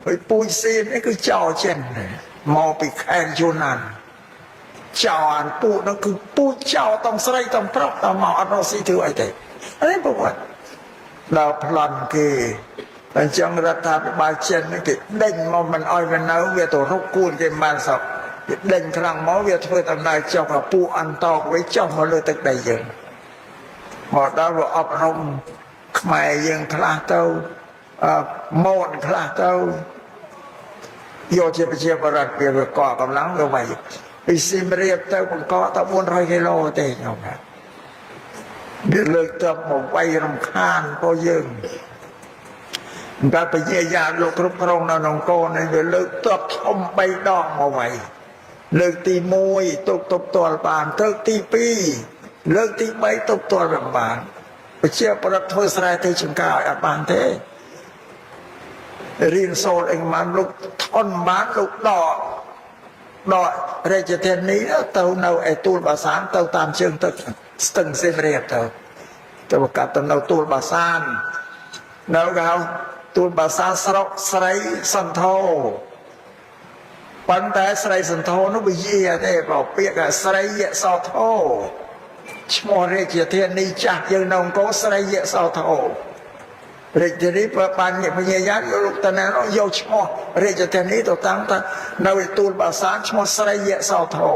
ហើយពូជសៀមនេះគឺចោលចិនមកពីខេត្តយូណានចោលអានពូនោះគឺពូជចោលតំស្រីតំប្រុសតំមកអត់រកស៊ីធ្វើអីទេអីប្រវត្តិដល់ប្លន់គេអញ្ចឹងរដ្ឋាភិបាលចិននេះគេដេញមកមិនអោយវានៅវាទៅរុកគួនគេមិនបានសោះគេដេញខ្លាំងមកវាធ្វើដំណើរចុះអាពូអន្តោកវាចុះមកលើទឹកដីយើងមកដល់វាអប់រំខ្មែរយើងខ្លះទៅអឺម៉ូនខ្លះទៅយកជាប្រជាបរតវាវាកកម្លាំងវាវាយពីសៀមរាបទៅបង្កទៅ400គីឡូទេខ្ញុំថាវាលើកទៅមកវាយរំខានពួកយើងតែពញាយាលោកគ្រប់គ្រងនៅក្នុងកូននេះវាលើកទ័ពធំ3ដងមកវាយលើកទី1ទប់ទប់ទាល់បានលើកទី2លើកទី3ទប់ទាល់មិនបានប្រជាប្រដ្ឋធ្វើស្រែទេចង្ការឲ្យអត់បានទេរៀនសូត្រអីមិនលោកថនបានលោកដកដករាជធានីទៅនៅឯទួលបាសានទៅតាមជើងទឹកស្ទឹងសៀមរាបទៅទៅកាត់ទៅនៅទួលបាសាននៅគេហៅទួលបាសានស្រុកស្រីសន្ធោប៉ុន្តែស្រីសន្ធោនោះវាយាទេបើពាក្យថាស្រីយសោធោឈ្មោះរាជធានីចាស់យើងនៅអង្គរស្រីយសោធោរាជធានីបើបានពញាយ៉ាយកលោកតាណានោះយកឈ្មោះរាជធានីទៅតាំងថានៅឯទួលបាសានឈ្មោះស្រីយសោធោ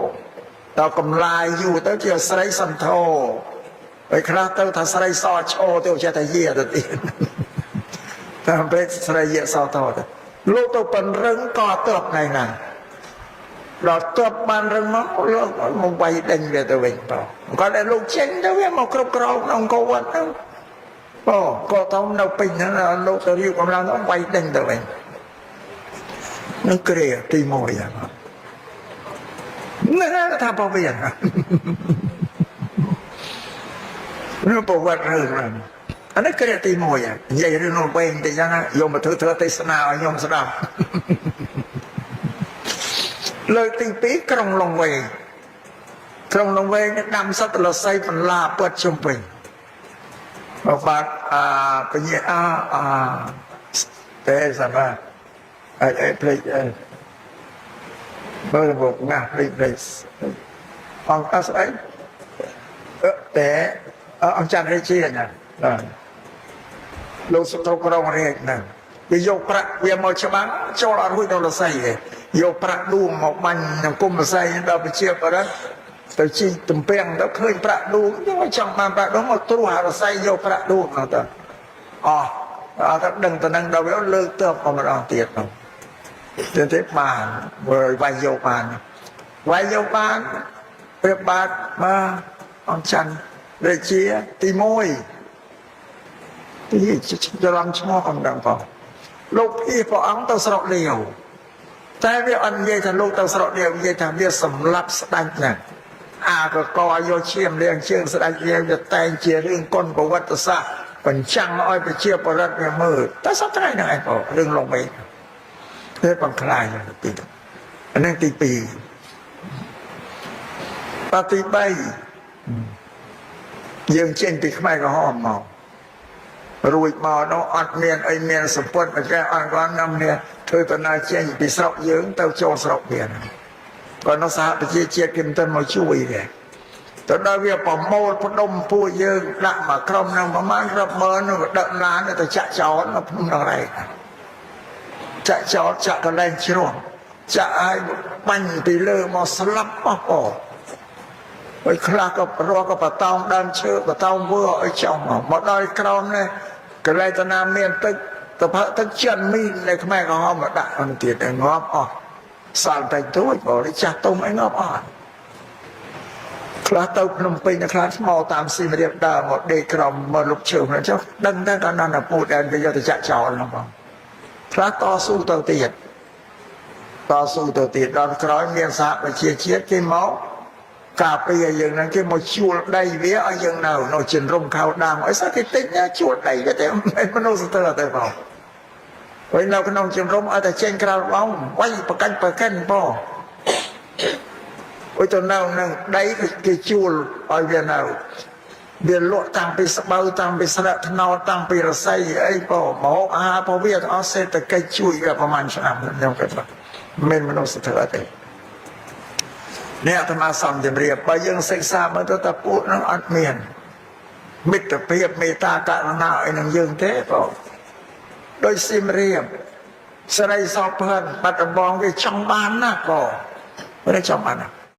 ដល់កំឡាយយូរទៅជាស្រីសន្ធោហើយខ្លះទៅថាស្រីសឆោទៅចេះតែយាទៅទៀតតាមពេកស្រីយសោធោទៅលោកទៅពង្រឹងកតបថ្ងៃណាដល់តបបានរឹងមកលោកមកវាយដេញវាទៅវិញបងគាត់តែលោកចេញទៅវាមកគ្រប់គ្រងក្នុងអង្គរវត្តហ្នឹងបងក៏ទៅនៅពេញហ្នឹងលោកទៅរៀបកម្លាំងទៅវាយដេញទៅវិញនឹងគ្រាទី1ហ្នឹងណាថាពវៀនរឿងប្រវត្តិរឿងហ្នឹងអានេះគ្រាទី1និយាយរឿងនោះវិញតិចហ្នឹងយកមកធ្វើធ្វើទេសនាឲ្យខ្ញុំស្ដាប់លើកទី2ក្រុងលង្វែងក្រុងលង្វែងដាំសត្វលសីបន្លាពត់ជុំវិញបើបាទអាពញាអាអាទេសម្រាប់អីអីភ្លេចអីបើមកងាស់ភ្លេចភ្លេចអង្គអស្អីតែអង្គច័ន្ទរាជាណាបាទលោកសុខក្រុងរាជហ្នឹងវាយកប្រាក់វាមកច្បាំងចូលអត់រួចដល់លសីទេយកប្រាក់ដួងមកបាញ់នឹងគុំលសីដល់ប្រជាប្រដ្ឋទៅជីកទំពាំងទៅឃើញប្រាក់ដួងយកចង់បានប្រាក់ដួងមកត្រួសអាលសីយកប្រាក់ដួងទៅអស់អត់ទៅដឹងទៅនឹងដល់វាលើកទៅមកម្ដងទៀតនោះទៅទេបានវាយយកបានវាយយកបានព្រះបាទមកអង្គច័ន្ទរាជាទី1ទីច្រឡំឈ្មោះកំដឹងផងលោកភីព្រះអង្គទៅស្រុកលាវតែវាអត់និយាយថាលោកទៅស្រុកលាវនិយាយថាវាសម្លាប់ស្ដេចហ្នឹងអាកកយកឈាមលៀងជើងស្ដេចលាវវាតែងជារឿងកុនប្រវត្តិសាស្ត្របញ្ចាំងឲ្យប្រជាប្រដ្ឋវាមើលតែសប្តាហ៍ហ្នឹងឯងបងរឿងលងវិញទេបង្ខ្លាយទីអាហ្នឹងទី2បាទទី3យើងចេញពីខ្មែរក្រហមមករួចមកនោះអត់មានអីមានសម្ពុតមកចេះអត់គាត់នាំគ្នាធ្វើដំណើរចេញពីស្រុកយើងទៅចូលស្រុកវាគាត់នោះសហប្រជាជាតិគេមិនទាន់មកជួយទេទៅដល់វាប្រមូលផ្ដុំពួកយើងដាក់មកក្រុមនឹងប្រហែលរាប់ម៉ឺននោះក៏ដឹកឡានទៅចាក់ចោលនៅភ្នំដងរែកចាក់ចោលចាក់កន្លែងជ្រោះចាក់ឲ្យបាញ់ពីលើមកស្លាប់អស់បងហើយខ្លះក៏រកក៏បតោងដើមឈើបតោងវើឲ្យចង់មកដល់ក្រោមនេះកន្លែងតាណាមានទឹកទៅផឹកទឹកចិនមីននៅខ្មែរក្រហមមកដាក់អនទៀតឲ្យងាប់អស់សល់តែទួចបងចាស់ទុំអីងាប់អស់ខ្លះទៅភ្នំពេញខ្លះមកតាមសៀមរាបដើរមកដេកក្រោមមកលុបឈើហ្នឹងចុះដឹងតែដល់ណាពូដែលវាយកទៅចាក់ចោលហ្នឹងបងខ្លះតស៊ូទៅទៀតតស៊ូទៅទៀតដល់ក្រោយមានសហប្រជាជាតិគេមកការពារយើងហ្នឹងគេមកជួលដីវាឲ្យយើងនៅនៅចិនរុំខៅដើមអីសោះគេទិញជួលដីវាទេមិនមនុស្សស្ទើរទៅបងហើយនៅក្នុងចិនរុំឲ្យតែចេញក្រៅបងវាយប្រកាច់ប្រកិនបងអុយទៅនៅនឹងដីគេជួលឲ្យវានៅ វាលក់តាំងពីស្បូវតាំងពីស្លឹកត្នោតតាំងពីរស័យអីបងមកអាហាររបស់វាទាំងអស់សេដ្ឋកិច្ចជួយវាប្រហែលឆ្នាំខ្ញុំគិតថាមិនមនុស្សធម៌ទេអ្នកអាត្មាសំជម្រាបបើយើងសិក្សាមើលទៅតាពួកនឹងអត់មានមិត្តភាពមេត្តាករុណាអីនឹងយើងទេបងដោយសៀមរាបស្រីសោភិនបាត់ដំបងវាចង់បានណាស់បងមិនចង់បានណា